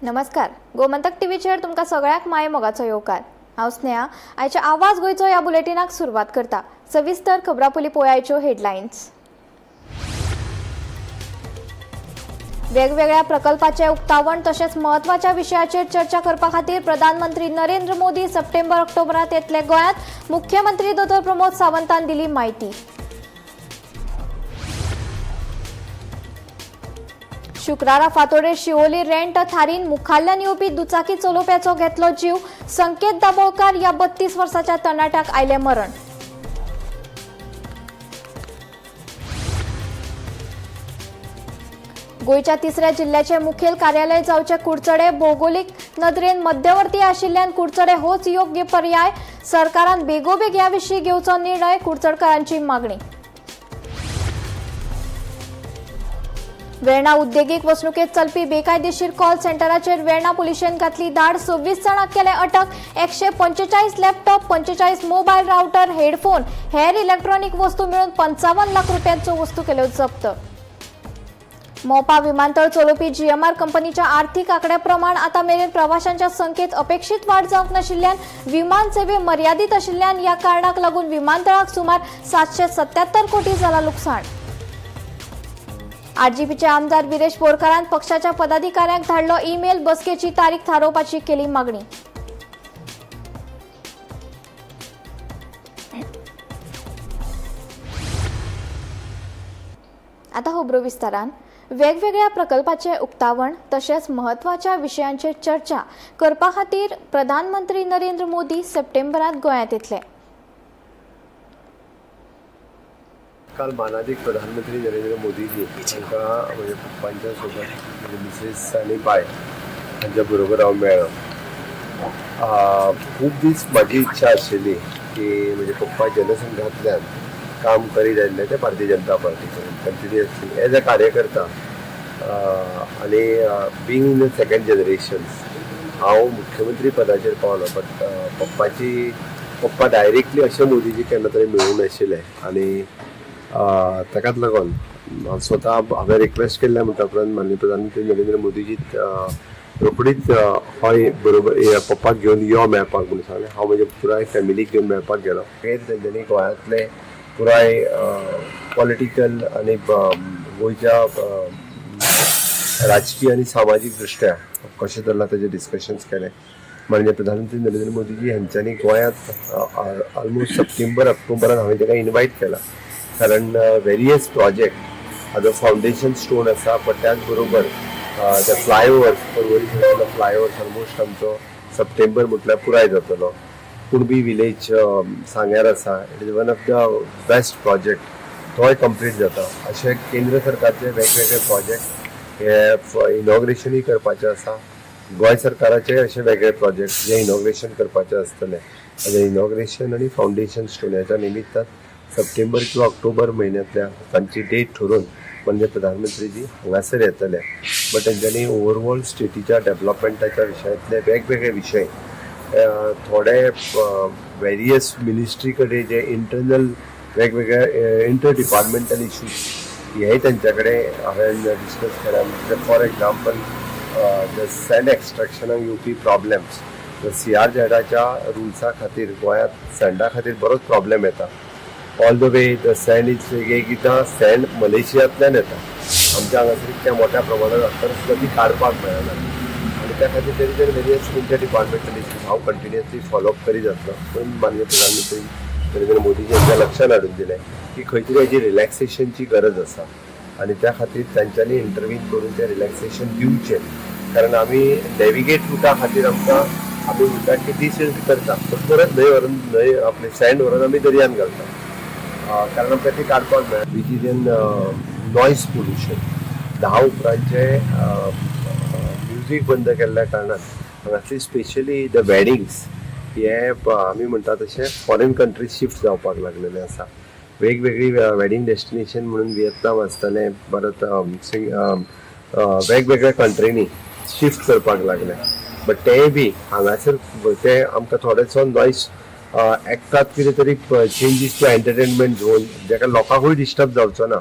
नमस्कार, गोमंतक टीव्हीचेर तुमकां सगळ्यांक मायेमोगाचो येवकार. हांव स्नेहा. आयच्या आवाज गोंयचो ह्या बुलेटिनाक सुरवात करता. सविस्तर खबरां पयलीं पळयाच्यो हेडलायन्स. वेगवेगळ्या प्रकल्पाचे उक्तावण तशेंच म्हत्वाच्या विशयाचेर चर्चा करपा खातीर प्रधानमंत्री नरेंद्र मोदी सप्टेंबर ऑक्टोबरांत येतले गोंयांत. मुख्यमंत्री दोतोर प्रमोद सावंतान दिली म्हायती. शुक्रारा फांतोडेर शिवोली रेंट थारीन मुखाल्ल्यान येवपी दुचाकी चलोवप्याचो घेतलो जीव. संकेत दाबोळकार ह्या 32 वर्साच्या तरणाट्याक आयलें मरण. गोंयच्या तिसऱ्या जिल्ल्याचे मुखेल कार्यालय जावचे कुडचडे. भौगोलिक नदरेन मध्यवर्ती आशिल्ल्यान कुडचडे होच योग्य पर्याय. सरकारान बेगोबेग ह्या विशीं घेवचो निर्णय, कुडचडकारांची मागणी. वेर्णा उद्देगीक वसणुकेत चलपी बेकायदेशीर कॉल सेंटराचेर वेर्णा पुलिशेन घातली धाड. 26 जाणांक केले अटक. 145 लॅपटॉप, 45 मोबायल रावटर, हेडफोन, हेर इलेक्ट्रॉनिक वस्तू मेळून 55 लाख रुपयांच्यो वस्तू केल्यो जप्त. मोपा विमानतळ चलोवपी जीएमआर कंपनीच्या आर्थिक आंकड्या प्रमाण आतां मेरेन प्रवाशांच्या संख्येत अपेक्षीत वाड जावंक नाशिल्ल्यान, विमान सेवे मर्यादीत आशिल्ल्यान ह्या कारणाक लागून विमानतळाक सुमार 777 कोटी जाला लुकसाण. आरजीपीचे आमदार विरेश बोरकारान पक्षाच्या पदाधिकाऱ्यांक धाडलो ईमेल. बसकेची तारीख थारोवपाची केली मागणी. आता खबरो विस्तारान. वेगवेगळ्या प्रकल्पाचे उक्तावण तशेंच म्हत्वाच्या विशयांचेर चर्चा करपा खातीर प्रधानमंत्री नरेंद्र मोदी सप्टेंबरात गोंयांत येतले. काल मानादीक प्रधानमंत्री नरेंद्र मोदीजी हांकां म्हज्या पप्पांच्या सोबत, म्हजे मिसेस आनी बाय हांच्या बरोबर हांव मेळ्ळो. खूब दीस म्हाजी इच्छा आशिल्ली की म्हजे पप्पा जनसंघांतल्यान काम करीत आयिल्ले ते भारतीय जनता पार्टी कडेन कंटिन्युअसली एज अ कार्यकर्ता आनी being in the second generation हांव मुख्यमंत्री पदाचेर पावलो, बट पप्पाची पप्पा डायरेक्टली अशें मोदीजी केन्ना तरी मेळूंक नाशिल्ले आनी ताकाच लागून हांव स्वता हांवें रिक्वेस्ट केल्लें म्हणटा उपरांत माननीय प्रधानमंत्री नरेंद्र मोदीजी रोखडीच हय बरोबर पप्पाक घेवन यो मेळपाक म्हणून सांगलें. हांव म्हज्या पुराय फॅमिलीक घेवन मेळपाक गेलो. मागीर तेंच्यांनी गोंयांतले पुराय पॉलिटिकल आनी गोंयच्या राजकीय आनी सामाजीक दृश्ट्या कशें चल्लां तेजें डिस्कशन्स केलें. माननीय प्रधानमंत्री नरेंद्र मोदीजी हेंच्यांनी गोंयांत ऑलमोस्ट सप्टेंबर ऑक्टोबरान हांवें ताका इनवायट केला, कारण वेरियस प्रोजेक्ट हाजो फावंडेशन स्टोन आसा, पण त्याच बरोबर ते फ्लायओवर, पर्वरी सायडीलो फ्लायओवर ऑलमोस्ट आमचो सप्टेंबर म्हटल्यार पुराय जातलो. कुणबी विलेज सांग्यार आसा, it is one of the best project, तोय कंप्लीट जाता. अशे केंद्र सरकारचे वेगवेगळे प्रोजेक्ट हे इनॉग्रेशनूय करपाचे आसा. गोंय सरकाराचे अशे वेगळे प्रोजेक्ट जे इनॉग्रेशन करपाचे आसतले. आनी इनॉग्रेशन आनी फावंडेशन स्टोनाच्या निमित्तान सप्टेंबर किंवा ऑक्टोबर म्हयन्यांतल्या तांची डेट ठरोवन म्हणजे प्रधानमंत्रीजी हांगासर येतले. बट तेंच्यांनी ओवरऑल स्टेटीच्या डेव्हलपमेंटाच्या विशयांतले वेगवेगळे विशय, थोडे वेरियस मिनिस्ट्री कडेन जे इंटरनल वेगवेगळे इंटर डिपार्टमेंटल इश्यूज हेय तेंच्या कडेन हांवें डिस्कस केल्या. म्हणजे फॉर एग्जाम्पल, the send एक्स्ट्रॅक्शनाक येवपी प्रॉब्लेम्स, सी आर झेडाच्या रुल्सा खातीर गोंयांत सँडा खातीर बरोच प्रॉब्लेम येता. All the way the sand is, एकदां सँड मलेशियांतल्यान येता, आमच्या हांगासर इतक्या मोठ्या प्रमाणात हांगासर सुद्दां ती काडपाक मेळना आनी त्या खातीर तरी तर वेरियस इंटर डिपार्टमेंटल इश्यूज हांव कंटिन्युअसली फॉलोअप करीत जातलो. पूण माननीय प्रधानमंत्री नरेंद्र मोदीजी हांच्या लक्षात हाडून दिलें की खंय तरी हाजी रिलॅक्सेशनची गरज आसा आनी त्या खातीर तांच्यांनी इंटरवीन करून तें रिलॅक्सेशन दिवचें, कारण आमी नॅविगेट रुटा खातीर आमकां आमी म्हणटा की डिसिल्ट करता, पूण परत न्हंय व्हरून, न्हंय आपले सँड व्हरून आमी दर्यान घालता, कारण आमकां ती काडपाक मेळना, which is an noise pollution. 10 उपरांतचे music बंद केल्ल्या कारणान हांगासली स्पेशली the weddings हे आमी म्हणटा तशें फॉरेन कंट्रीज शिफ्ट जावपाक लागलेले आसा. वेगवेगळी वेडींग डेस्टिनेशन म्हणून विएतनाम आसतलें, परत वेगवेगळ्या कंट्रीनी शिफ्ट करपाक लागले. बट तेंय बी हांगासर ते आमकां थोडेसो नॉयज एक्टात कितें तरी चेंजीस टू एंटरटेनमेंट झोन, जाका लोकांकूय डिस्टर्ब जावचो ना.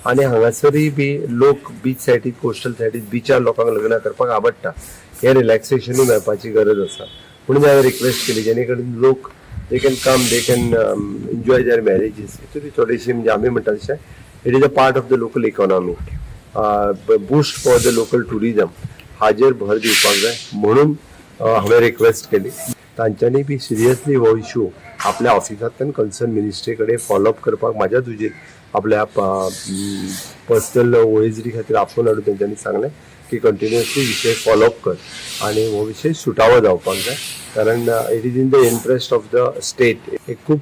आनी हांगासरूय बी लोक बीच सायडीक, कोस्टल सायडीक बिचार लोकांक लग्नां करपाक आवडटा. हें रिलॅक्सेशनूय मेळपाची गरज आसा म्हणून हांवें रिक्वेस्ट केली, जेणे करून लोक they can come, they can enjoy their marriages. हितून थोडीशी म्हणजे आमी म्हणटा तशें it is a part of the local economy, boost for the local tourism, हाजेर भर दिवपाक जाय म्हणून हांवें रिक्वेस्ट केली. तांच्यांनी बी सिरियसली हो इशू आपल्या ऑफिसांतल्यान कन्सर्न मिनिस्ट्री कडेन फॉलोअप करपाक म्हाज्या तुजेर आपल्या पर्सनल ओएसडी खातीर आपोवन हाडून तेंच्यांनी सांगलें की कंटिन्युअसली विशय फॉलोअप कर आनी हो विशय सुटावो जावपाक जाय, कारण it is in the interest of the state. एक खूब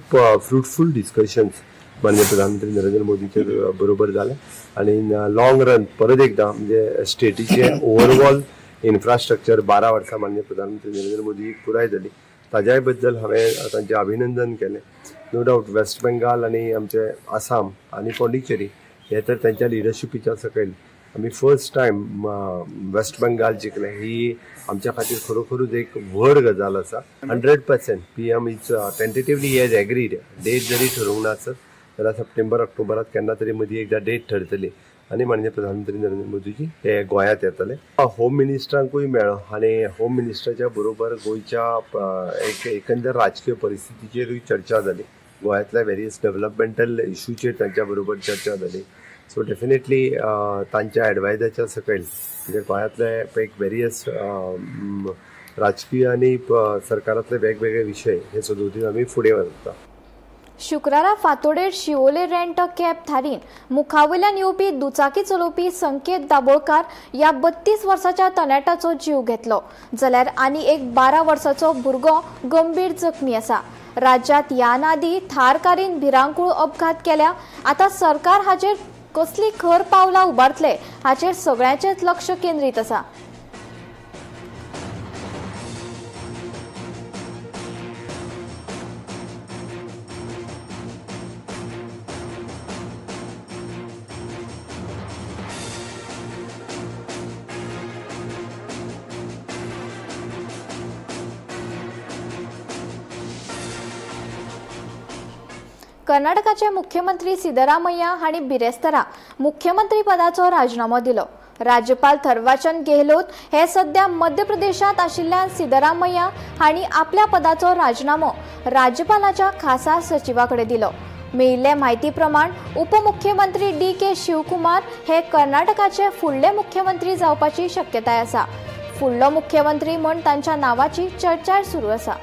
फ्रुटफूल डिस्कशन्स माननीय प्रधानमंत्री नरेंद्र मोदीचे बरोबर जालें आनी इन लॉंग रन परत एकदां म्हणजे स्टेटीचे ओवरऑल इन्फ्रास्ट्रक्चर 12 वर्सां माननीय प्रधानमंत्री नरेंद्र मोदी पुराय जाली, ताज्याय बद्दल हांवें तांचें अभिनंदन केलें. नो डावट वेस्ट बेंगाल आनी आमचे आसाम आनी पॉंडिचेरी हे तर तांच्या लिडरशिपीच्या सकयल आमी फर्स्ट टायम वेस्ट बेंगाल जिखलें, ही आमच्या खातीर खरोखरूच एक व्हड गजाल आसा. 100% PM is tentatively has agreed. Date जरी ठरोवंक ना आसत जाल्यार सप्टेंबर ऑक्टोबरात केन्ना तरी मदीं एकदां डेट ठरतली आनी माननीय प्रधानमंत्री नरेंद्र मोदीजी हे गोंयांत येतले. होम मिनिस्टरांकूय मेळ्ळो आनी होम मिनिस्टराच्या बरोबर गोंयच्या एक एकंदर राजकीय परिस्थितीचेरूय चर्चा जाली. गोंयांतल्या वेरियस डेव्हलपमेंटल इशूचेर तांच्या बरोबर चर्चा जाली. सो डेफिनेटली तांच्या एडवायजाच्या सकयल म्हणजे गोंयांतले एक वेरियस राजकीय आनी सरकारांतले वेगवेगळे विशय हे सदोवतीन आमी फुडें व्हरता. शुक्रारा फातोडेर शिवोले रेंट कॅब थारीन मुखावयल्यान येवपी दुचाकी चलोवपी संकेत दाबोळकार ह्या 32 वर्साच्या तरणाट्याचो जीव घेतलो, जाल्यार आनी एक 12 वर्साचो भुरगो गंभीर जखमी आसा. राज्यांत ह्यान आदी थार कारीन भिरांकूळ अपघात केल्या. आतां सरकार हाचेर कसली खर पावलां उबारतले हाचेर सगळ्यांचेच लक्ष केंद्रीत आसा. कर्नाटकाचे मुख्यमंत्री सिद्धरामय्या हांणी बिरेस्तारा मुख्यमंत्री पदाचो राजीनामो दिलो. राज्यपाल थरवाचंद गेहलोत हे सध्या मध्य प्रदेशांत आशिल्ल्यान सिद्धरामय्या हांणी आपल्या पदाचो राजीनामो राज्यपालाच्या खासा सचिवा कडेन दिलो. मेळिल्ले म्हायती प्रमाण उपमुख्यमंत्री डी.के. शिवकुमार हे कर्नाटकाचे फुडले मुख्यमंत्री जावपाची शक्यताय आसा. फुडलो मुख्यमंत्री म्हूण तांच्या नांवाची चर्चाय सुरू आसा.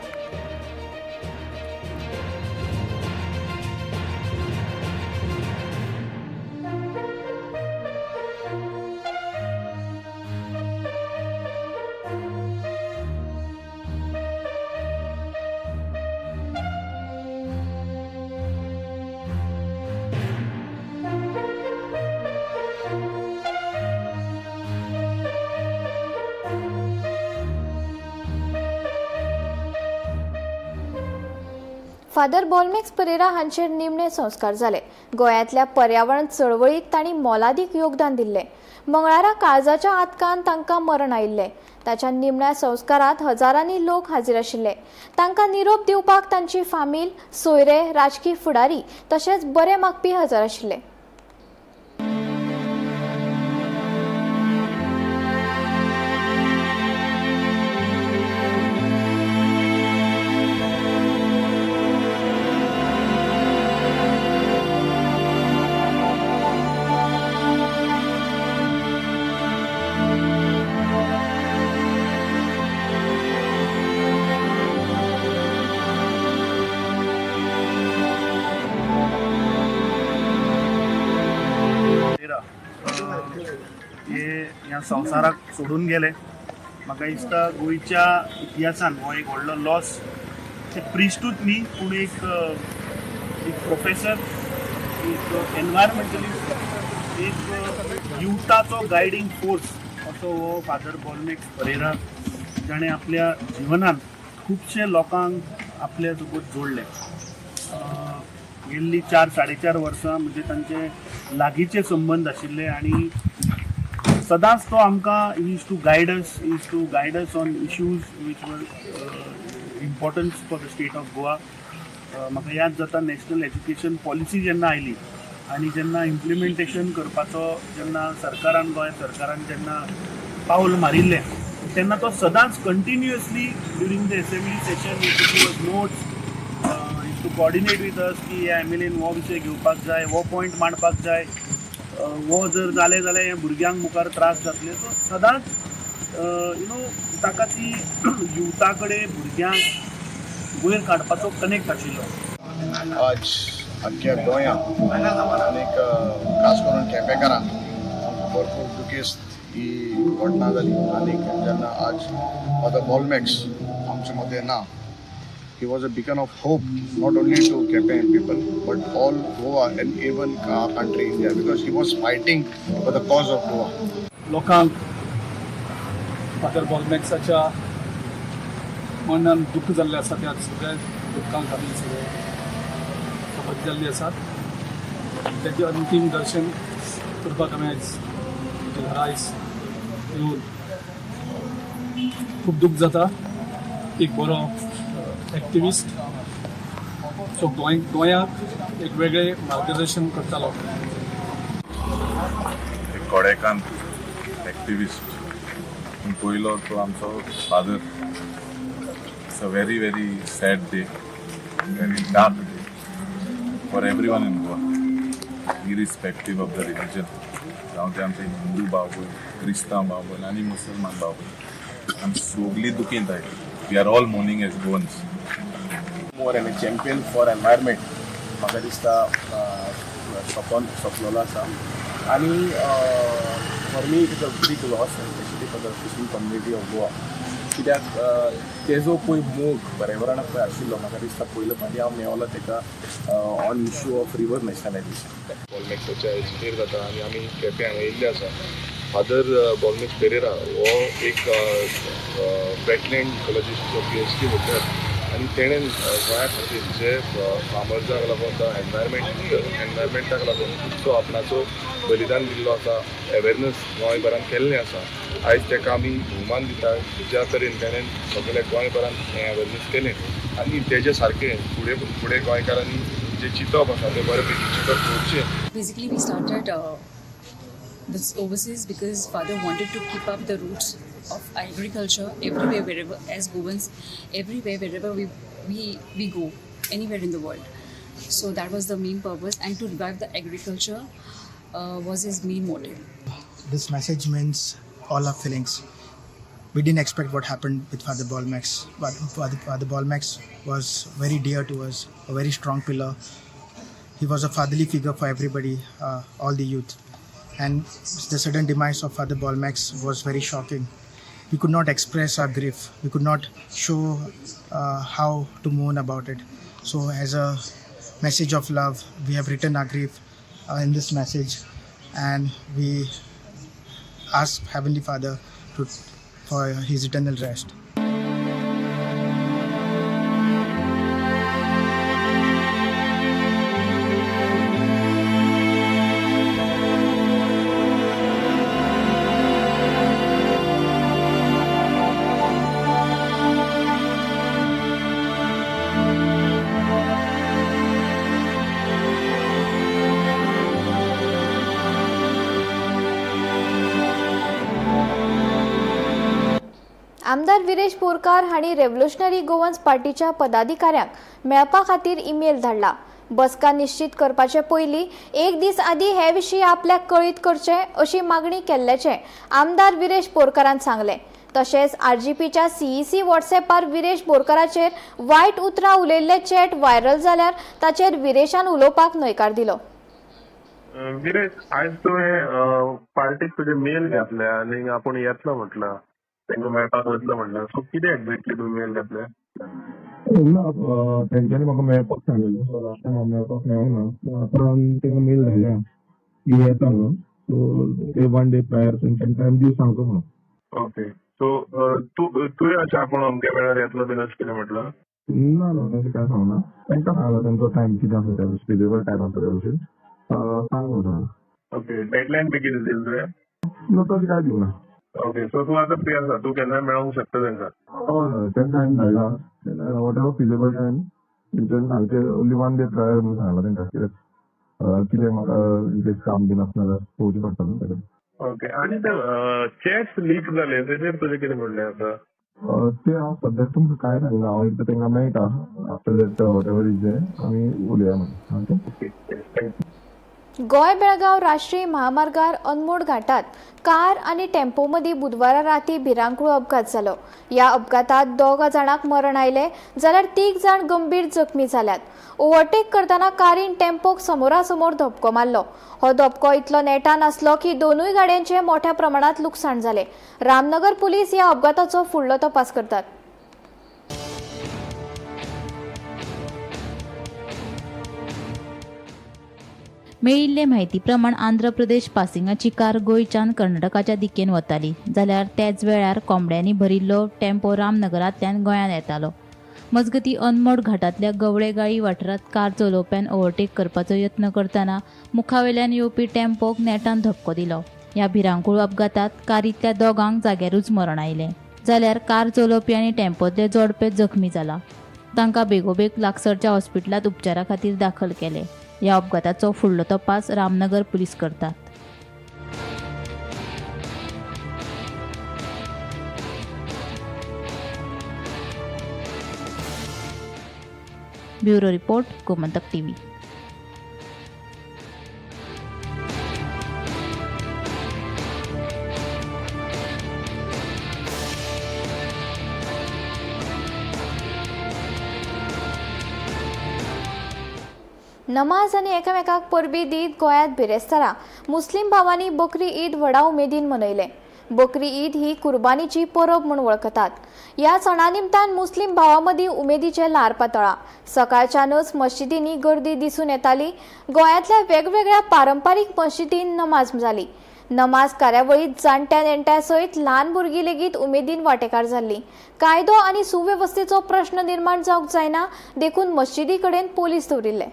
फादर बोलमेक्स परेरा हांचेर निमणे संस्कार जाले. गोंयांतल्या पर्यावरण चळवळीत तांणी मोलादीक योगदान दिल्लें. मंगळारा काळजाच्या आतकान तांकां मरण आयिल्लें. ताच्या निमण्या संस्कारांत हजारांनी लोक हाजीर आशिल्ले. तांकां निरोप दिवपाक तांची फामील, सोयरे, राजकी फुडारी तशेंच बरे मागपी हजर आशिल्ले. हे ह्या संवसाराक सोडून गेले. म्हाका दिसता गोंयच्या इतिहासान हो एक व्हडलो लॉस. ते प्रिस्टूच न्ही पूण एक प्रोफेसर, एक एनवायरमेंटलिस्ट, एक युथाचो गायडींग फोर्स असो हो फादर बोलमेक्स परेरा, जाणें आपल्या जिवनान खुबशे लोकांक आपल्या सोबत जोडले. गेल्ली 4-4.5 वर्सां म्हणजे तांचे लागींचे संबंद आशिल्ले आनी सदांच तो आमकां he used to guide us on issues which were important for the state of Goa. म्हाका याद जाता नॅशनल एज्युकेशन पॉलिसी जेन्ना आयली आनी जेन्ना इम्प्लिमेंटेशन करपाचो जेन्ना सरकारान, गोंय सरकारान जेन्ना पावल मारिल्लें तेन्ना तो सदांच continuously during the assembly session he was notes to coordinate with us की ह्या एम एल एन हो विशय घेवपाक जाय, हो पॉयंट मांडपाक जाय, हो जर जालें जाल्यार हे भुरग्यांक मुखार त्रास जातले. सो सदांच you know ताका ती युथा कडेन, भुरग्यांक वयर काडपाचो कनेक्ट आशिल्लो. आज आख्ख्या गोंयांत आनीक खास करून केपेंकारांक भरपूर दुखेस्त ही घटना जाली. आनीक जेन्ना आज फादर बॉलमॅक्स आमचे मदें ना, he was a beacon of hope not only to Quepem people but all Goa and even our country India, because he was fighting for the cause of Goa. लोकांक फादर बॉलमॅक्साच्या मरणान दुख्ख जाल्लें आसा, त्या सगळ्या दुख्खांक आमी सगळे सहभागी जाल्ले आसात. ताचें अंतीम दर्शन करपाक आमी आयज घरा आयज येवन खूब दूख जाता. एक बरो एक्टिविस्ट, सो गोंयाक एक वेगळें मार्गदर्शन करतालो. एक कोडेकांत एक्टिविस्ट पयलो तो आमचो father. It's a very very sad day, very dark day for everyone in Goa, irrespective of the religion. जावं ते आमचे हिंदू भाव भयण, क्रिस्तांव भाव भयण आनी मुसलमान भाव भयण, आमी सगळीं दुखींत आयली. We are all mourning as Goans. More and a champion for environment म्हाका दिसता सोंपोन सोंपलेलो आसा. आनी for me it is a big loss, especially for the fishing community of Goa, कित्याक तेजो पळय मोग पर्यावरणाक पळय आशिल्लो. म्हाका दिसता पयले फावटी हांव मेवलो तेका on issue of river nationalisation. बॉलमॅक्साच्या हेजेर जाता आनी आमी केपें हांगा येयल्ले आसा. फादर बॉलमॅक्स पेरेरा हो एक वेटलँड इकोलॉजिस्टचो PhD holder आनी तेणें गोंया खातीर जे फार्मर्साक लागून जावं एनवायरमेंटाक लागून खुबसो आपणाचो बलिदान दिल्लो आसा, अवेरनस गोंयभरान केल्लें आसा. आयज ताका आमी भोवमान दिता ज्या तरेन तेणें सगळे गोंयभरान हें अवेरनस केलें आनी तेजे सारकें फुडें फुडें गोंयकारांनी जें चिंतप आसा तें बरे पैकी चिंतप दवरचें. Basically, we started this overseas because father wanted to keep up the roots of agriculture everywhere, wherever, as Goans, everywhere, wherever we go, anywhere in the world. So that was the main purpose, and to revive the agriculture was his main motive. This message means all our feelings. We didn't expect what happened with Father Bolmax. But Father Bolmax was very dear to us, a very strong pillar. He was a fatherly figure for everybody, all the youth. And the sudden demise of Father Bolmax was very shocking. We could not express our grief. We could not show how to mourn about it. So as a message of love, we have written our grief in this message, and we ask Heavenly Father for his eternal rest. आमदार विरेश बोरकार हांणी revolutionary Goans पार्टीच्या पदाधिकाऱ्यांक मेळपा खातीर email धाडला. बसका निश्चित करपाचे पयलीं एक दीस आदीं हे विशीं आपल्याक कळीत करचें अशी मागणी केल्ल्याचें आमदार विरेश बोरकारान सांगलें. तशेंच आरजीपीच्या सीईसी व्हॉट्सएपार विरेश बोरकाराचेर वायट उतरां उलयल्ले चॅट व्हायरल जाल्यार ताचेर विरेशान उलोवपाक न्हयकार दिलो. विरेश, आयज तुवें पार्टीक तुजे मेल घातल्या आनी आपूण येतलो म्हटलं, तांकां मेळपाक वतलो म्हटलं, सो कितें एक्झॅक्टली तुवें मेल घातल्या? ना, तेंच्यांनी म्हाका मेळपाक सांगिल्लें. सो लास्ट टायम हांव मेळपाक मेळोंक ना, सो आतां हांवें तांकां मेल धाडल्या की येता म्हणून. सो ते वन डे प्रायर तेंच्यांनी टायम दिवन सांगता म्हणून. ओके, सो तूं तुवें अशें आपूण अमक्या वेळार येतलो बीन अशें कितें म्हटलं? ना ना, तशें कांय सांगना. तांकां सांगला तेंचो टायम कितें आसा त्या दिसा, फिजिबल टायम आसा त्या भशेन सांग म्हणून सांगला. ओके, डेडलायन बी कितें दिली तुवें? ना, तशें कांय दिवना. ओके, सो तूं आतां फ्री आसा, तूं केन्नाय मेळोंक शकता तांकां? हय, तांकां हांवें धाडला वॉट एवर फिजिबल टायम तेंच्यांनी सांगचें, ओन्ली वन डे प्रायर म्हणून सांगला तांकां, कित्याक कितें म्हाका इन केस काम बीन आसना जाल्यार पळोवचें पडटा न्हू तेका. ओके, आनी ते चॅट्स लीक जाले तेजेर तुजें कितें म्हणणें आसा? ते हांव सद्याक तुमकां कांय सांगना, हांव एकदां तांकां मेळटा, after that whatever is there आमी उलोवया मागीर. Okay. Thank you. Goa Belgaum राष्ट्रीय महामार्गार अनमोड घाटात कार आनी टेम्पो मदीं बुधवारा राती भिरांकूळ अपघात जालो. ह्या अपघातात 2 जाणांक मरण आयलें जाल्यार 3 जाण गंभीर जखमी जाल्यात. ओव्हरटेक करतना कारीन टेम्पोक समोरासमोर धपको मारलो. हो धपको इतलो नेटान आसलो की दोनूय गाडयांचे मोठ्या प्रमाणात लुकसाण जालें. रामनगर पुलीस ह्या अपघाताचो फुडलो तपास करतात. मेळिल्ले म्हायती प्रमाण आंध्र प्रदेश पासिंगाची कार गोंयच्यान कर्नाटकाच्या दिकेन वताली, जाल्यार त्याच वेळार कोंबड्यांनी भरिल्लो टेम्पो रामनगरांतल्यान गोंयांत येतालो. मजगतीं अनमोड घाटांतल्या गवळेगाळी वाठारांत कार चलोवप्यान ओव्हरटेक करपाचो यत्न करतना मुखावेल्यान येवपी टेम्पोक नेटान धपको दिलो. ह्या भिरांकूळ अपघातांत कारींतल्या 2 जाग्यारूच मरण आयलें, जाल्यार कार चलोवपी आनी टेम्पोंतले जोडपे जखमी जाला. तांकां बेगोबेग लागसरच्या हॉस्पिटलांत उपचारा खातीर दाखल केले. ह्या अपघाताचो फुडलो तपास रामनगर पुलीस करतात. Bureau report, Gomantak TV. नमाज आनी एकामेकाक परबी दीत गोंयांत बिरेस्तारा मुस्लीम भावांनी बकरी ईद व्हडा उमेदीन मनयले. बकरी ईद ही कुर्बानीची परब म्हूण वळखतात. ह्या सणा निमतान मुस्लीम भावां मदीं उमेदीचें ल्हार पातळ्ळां. सकाळच्यानच मशिदींनी गर्दी दिसून येताली. गोंयांतल्या वेगवेगळ्या पारंपारीक मशिदीन नमाज जाली. नमाज कार्यावळीत जाणट्या नेणट्या सयत ल्हान भुरगीं लेगीत उमेदीन वांटेकार जाल्लीं. कायदो आनी सुवेवस्थेचो प्रश्न निर्माण जावंक जायना देखून मशिदी कडेन पोलीस दवरिल्ले.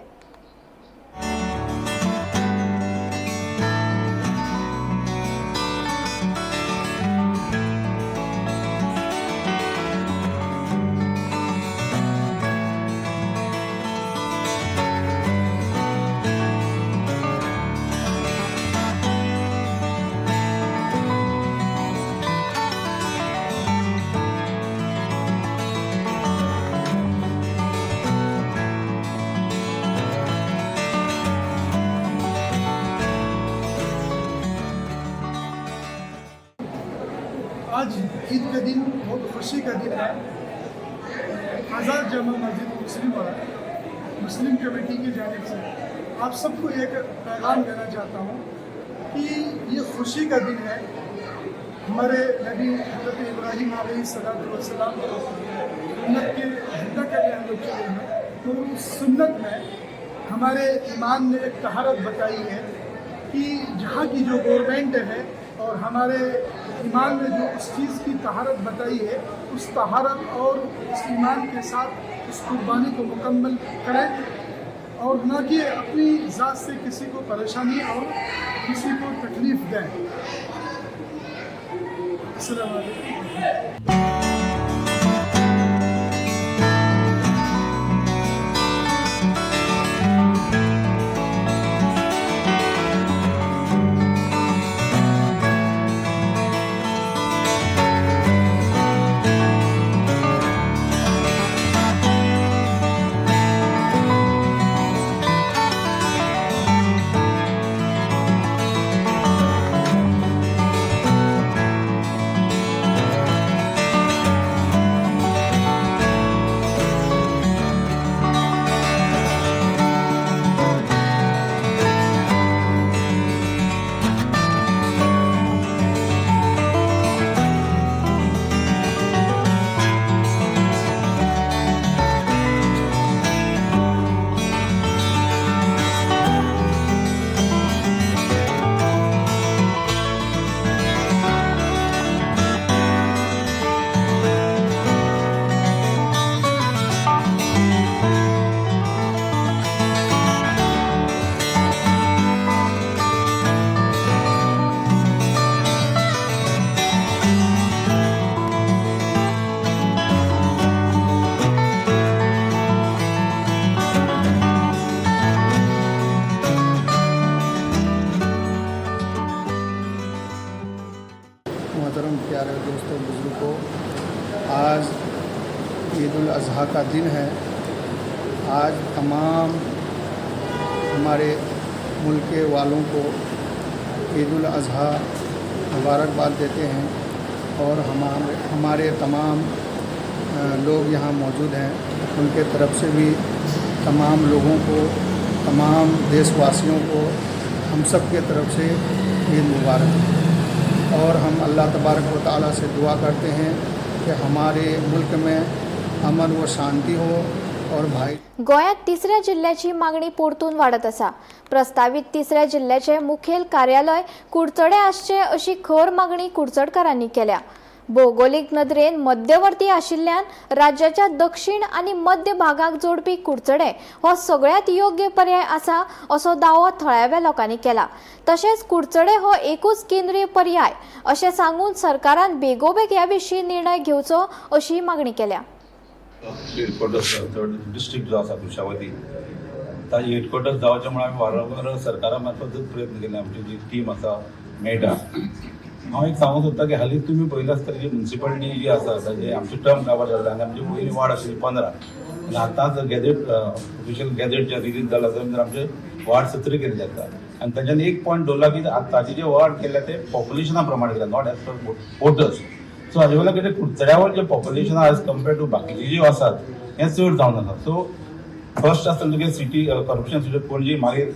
आज ईद का दिन बहुत खुशी का दिन है। आज़ाद जामा मस्जिद मुस्लिम वाला मुस्लिम कमेटी की जानिब से आप सबको एक पैगाम देना चाहता हूँ कि ये खुशी का दिन है। हमारे नबी हज़रत इब्राहीम अलैहिस्सलाम को सुन्नत के जिंदा करने हम लोग चले हैं, तो उस सुन्नत में हमारे ईमान ने एक तहारत बताई है कि जहाँ की जो गवर्नमेंट है और हमारे ईमान ने जो उस चीज़ की तहारत बताई है, उस तहारत और उस ईमान के साथ उस कुर्बानी को मुकम्मल करें और न कि अपनी ज़ात से किसी को परेशानी और किसी को तकलीफ़ दें। अस्सलाम वालेकुम। दोस्तों बुज़ुर्गों, आज ईद उल अज़हा का दिन है। आज तमाम हमारे मुल्क के वालों को ईद उल अज़हा मुबारकबाद देते हैं और हमारे हमारे तमाम लोग यहाँ मौजूद हैं, उनके तरफ से भी तमाम लोगों को, तमाम देशवासियों को हम सब के तरफ से ईद मुबारक। और हम अल्लाह तबारक व तआला से दुआ करते हैं कि हमारे मुल्क में अमन व शांति हो और भाई गोंयांत तिसऱ्या जिल्ह्याची मागणी परतून वाडत आसा. प्रस्तावीत तिसऱ्या जिल्ह्याचे मुखेल कार्यालय कुडचडे आसचे अशी खर मागणी कुडचडकारांनी केल्या. भौगोलिक नदरेन मध्यवर्ती आशिल्ल्यान राज्याच्या दक्षिण आनी मध्य भागाक जोडपी कुडचडे हो सगळ्यांत योग्य पर्याय आसा असो दावो थळाव्या लोकांनी केला. तशेंच कुडचडे हो एकूच केंद्रीय पर्याय अशें सांगून सरकारान बेगोबेग ह्या विशीं निर्णय घेवचो अशी मागणी केल्या. हेडक्वॉर्टर्स थर्ड डिस्ट्रिक्ट जो आसा कुशावती ताजे हेडक्वॉर्टर्स जावचें म्हणून आमी वारंवार सरकारा मार्फत प्रयत्न केले. आमची जी टीम आसा मेळटा. हांव एक सांगूंक सोदता की हालींच तुमी पळयलां आसतलें की मुन्सिपालिटी जी आसा ताजे आमचे टर्म काबार जाल्ले आनी आमची पयलीं वार्ड आशिल्ली 15 आनी आतांच गॅझेट ऑफिशियल गॅझेट जे रिलीज जाला थंय आमचे वार्ड 17 केल्ले जाता आनी तांच्यानी एक पॉयंट दवरला की आतांचे जे वार्ड केल्या ते पॉप्युलेशना प्रमाणे केल्या, not as per voters. So हाजे वयल्यान कितें कुडचड्यावर जे पॉप्युलेशन आहा एज कम्पेर्ड टू बाकीचे जे आसात हें चड जावन आसा. सो फर्स्ट आसता तुगे सिटी कॉर्पोरेशन सिटी पणजी, मागीर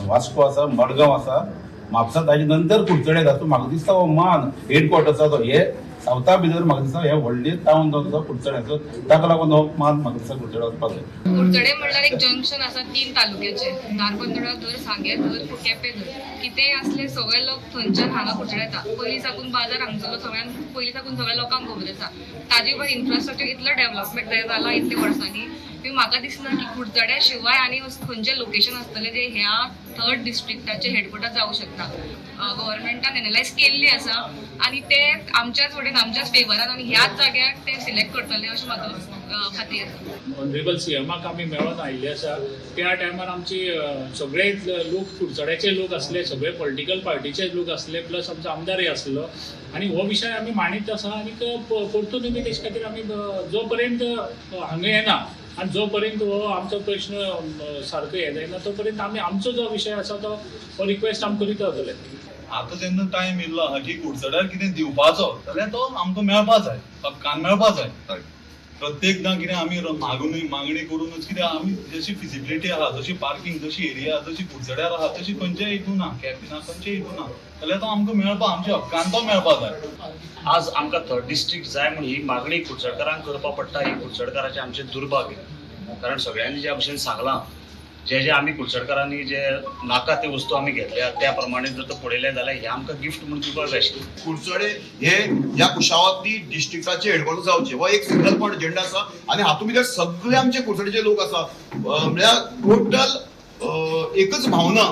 वास्को आसा, मडगांव आसा, म्हापसा, ताजे नंतर कुडचडे येता. सो म्हाका दिसता हो मान हेडक्वॉर्टर्साचो हे सावथा भितर म्हाका दिसता हे व्हडले टावन जावन आसा कुडचडे. सो ताका लागून हो मान म्हाका दिसता कुडचडे वचपाक जाय. कुडचडे म्हणल्यार एक जंक्शन आसा 3 तालुक्याचे, धारबंदोडा धर, सांगें धर, केपें धर, कितेंय आसले सगळे लोक थंयच्यान हांगा कुडचडे येता. पयलीं साकून बाजार हांगसरलो सगळ्यांक पयलीं साकून सगळ्या लोकांक खबर आसा. ताजे भायर इन्फ्रास्ट्रक्चर इतलो डेव्हलपमेंट जाला इतले वर्सांनी की म्हाका दिसना की कुडचड्या शिवाय आनी खंयचें लोकेशन आसतलें जें ह्या थर्ड डिस्ट्रिक्टाचें हेडक्वॉर्टर जावं शकता. गव्हर्मेंटान एनलायज केल्ली आसा आनी ते आमच्याच वटेन आमच्याच फेवरान आनी ह्याच जाग्यार ते सिलेक्ट करतले अशें म्हाका खात्री आसा. ऑनरेबल सीएमाक आमी मेळोन आयिल्ले आसा. त्या टायमार आमची सगळे लोक कुडचड्याचे लोक आसले, सगळे पॉलिटिकल पार्टीचे लोक आसले, प्लस आमचो आमदारय आसलो आनी हो विशय आमी मांडीत आसा. आनी परतून आमी तेजे खातीर आमी जो पर्यंत हांगा येना आनी जो पर्यंत हो आमचो प्रश्न सारको हे जायना तो पर्यंत आमी आमचो जो विशय आसा तो हो रिक्वेस्ट आमी करीत रावतले. आतां जेन्ना टायम येयल्लो आहा की कुडचड्यार कितें दिवपाचो जाल्यार तो आमकां मेळपा जाय, हक्कान मेळपा जाय. प्रत्येकदां कितें आमी मागूनय मागणी करूनच कितें आमी जशी फिजिबिलिटी आहा, जशी पार्किंग, जशी एरिया जशी कुडचड्यार आहा तशी खंयच्याय हितून ना, केपें ना, खंयच्याय हितून ना, जाल्यार तो आमकां मेळपा, आमच्या हक्कान तो मेळपा जाय. आज आमकां थर्ड डिस्ट्रिक्ट जाय म्हूण ही मागणी कुडचडकारांक करपा पडटा, ही कुडचडकाराचें आमचें दुर्भाग्य. कारण सगळ्यांनी ज्या भशेन सांगलां, जे जे आमी कुडचडकारांनी जे नाका ते वस्तू आमी घेतल्या त्या प्रमाणे जर तो पळयलें जाल्यार हे आमकां गिफ्ट म्हणून दिवपाक जाय आशिल्लें. कुडचडे हे ह्या कुशावती डिस्ट्रिक्टाचे हेडक्वॉर्टर जावचे हो एक सिंगल पॉयंट एजेंडा आसा आनी हातूंत भितर सगळे आमचे कुडचडेचे लोक आसा, म्हळ्यार टोटल एकच भावना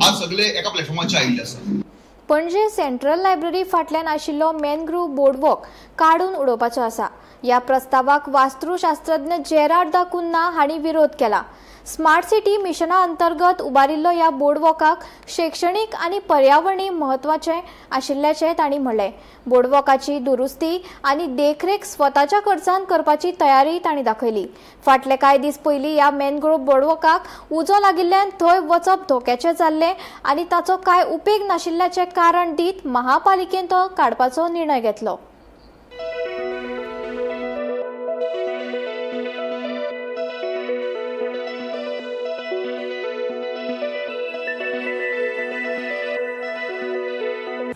आज सगळे एका प्लॅटफॉर्माचेर आयिल्ले आसा. पणजे सेंट्रल लायब्ररी फाटल्यान आशिल्लो मॅनग्रूव्ह बोर्डवॉक काडून उडोवपाचो आसा. ह्या प्रस्तावाक वास्तुशास्त्रज्ञ जेरार्ड दा कुन्हा हांणी विरोध केला. स्मार्ट सिटी मिशना अंतर्गत उबारिल्लो ह्या बोर्डवॉकाक शैक्षणीक आनी पर्यावरणीय म्हत्वाचें आशिल्ल्याचें तांणी म्हणलें. बोर्डवॉकाची दुरुस्ती आनी देखरेख स्वताच्या खर्चान करपाची तयारी तांणी दाखयली. फाटले कांय दीस पयलीं ह्या मॅनग्रोव्ह बोर्डवॉकाक उजो लागिल्ल्यान थंय वचप धोक्याचें जाल्लें आनी ताचो कांय उपेग नाशिल्ल्याचें कारण दीत महापालिकेन तो काडपाचो निर्णय घेतलो.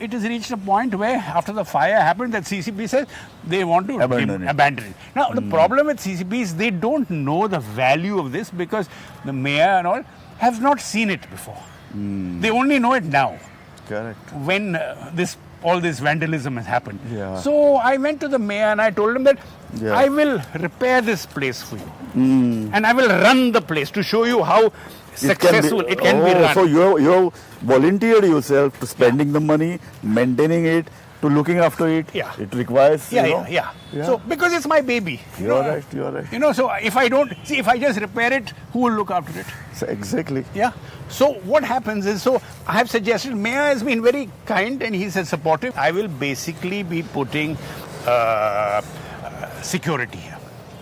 It has reached a point where after the fire happened that CCP says they want to abandon it. Now the problem with CCP is they don't know the value of this because the mayor and all have not seen it before. They only know it now. Correct. When all this vandalism has happened. Yeah. So I went to the mayor and I told him that I will repair this place for you. And I will run the place to show you how successful it can be run. So you have volunteered yourself to spending the money, maintaining it, To looking after it. Yeah. It requires. Yeah, you know, yeah. So because it's my baby. You are right. You are right. You know, so if I don't see, if I just repair it, who will look after it? So exactly. Yeah. So what happens is, so I have suggested, Mayor has been very kind and he said supportive. I will basically be putting security here.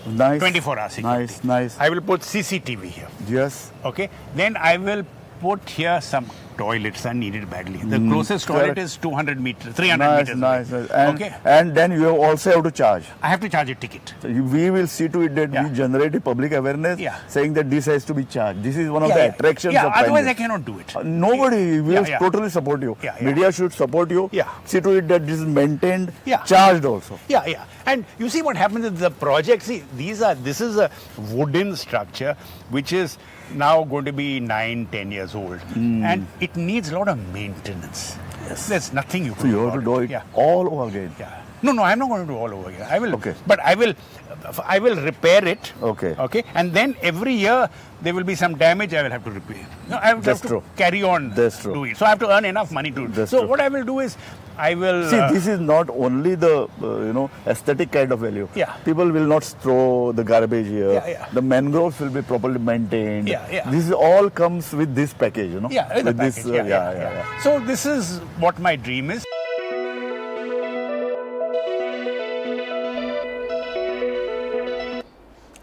Nice. 24-hour security. Nice, nice. I will put CCTV here. Yes. Okay. Then I will put here some toilets are needed badly. The closest toilet correct. is 200 meters, 300 Nice, meters. nice, away. nice. And, okay. And then you also have to charge. I have to charge a ticket. So we will see to it that we generate a public awareness saying that this has to be charged. This is one of the attractions Yeah, of otherwise I Pioneer. cannot do it. Nobody will Yeah, yeah. totally support you. Yeah, yeah. Media should support you. Yeah. See to it that this is maintained, Yeah. charged also. Yeah, yeah. And you see what happens is the project, see, this is a wooden structure which is now going to be 9-10 years old. And it needs a lot of maintenance. Yes. There's nothing you can So you do have to about do it Yeah. all over again. Yeah. No, I'm not going to do all over again. I will, but I will repair it. Okay. Okay. And then every year there will be some damage I will have to repair. No, I will That's have to true. carry on. That's true. Do it. So I have to earn enough money to. That's so true. what I will do is, I will. See, this is not only the aesthetic kind of value. Yeah. People will not throw the garbage here. Yeah, yeah. The mangroves will be properly maintained. Yeah, yeah. This all comes with this package, you know. Yeah, with the with this, package. Yeah, yeah. So this is what my dream is.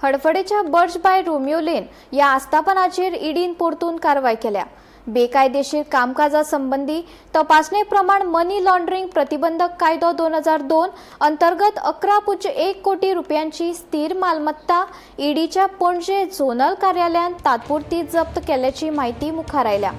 हडफडेच्या बर्च bye Romeo lane ह्या आस्थापनाचेर ईडीन परतून कारवाय केल्या. बेकायदेशीर कामकाजा संबंदी तपासणे प्रमाण money laundering प्रतिबंधक कायदो 2002 अंतर्गत 11.1 कोटी रुपयांची स्थिर मालमत्ता ईडीच्या पणजे झोनल कार्यालयान तात्पुरती जप्त केल्याची माहिती मुखार आयल्या.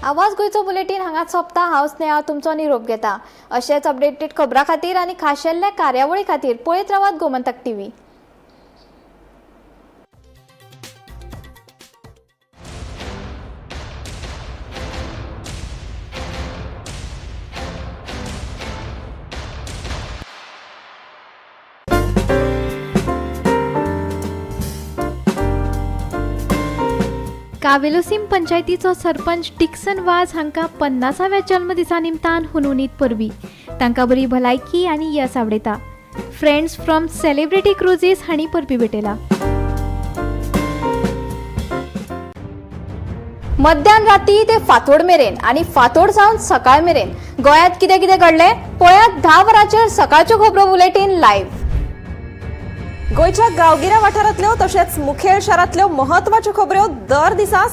आवाज गोंयचो बुलेटीन हांगाच सोंपता. हांव स्नेहा तुमचो निरोप घेता. अशेच अपडेटेड खबरां खातीर आनी खाशेल्ल्या कार्यावळी खातीर पळयत रावात गोमंतक टीव्ही. कावेलोसीम पंचायतीचो सरपंच डिक्सन वाज हांकां 50व्या जल्मदिसा निमतान हुनहुनीत परबी. तांकां बरी भलायकी आनी येस आवडयता. फ्रेंड्स फ्रॉम सेलिब्रिटी क्रुजीस हांणी परबी भेटयला. मध्यान राती ते फांतोड मेरेन आनी फांतोड जावन सकाळ मेरेन गोंयांत कितें कितें घडलें पळयात 10 वरांचेर सकाळच्यो खबरो बुलेटीन लायव्ह. गोंयच्या गांवगिऱ्या वाठारांतल्यो तशेंच मुखेल शारांतल्यो महत्वाच्यो खबऱ्यो दर दिसा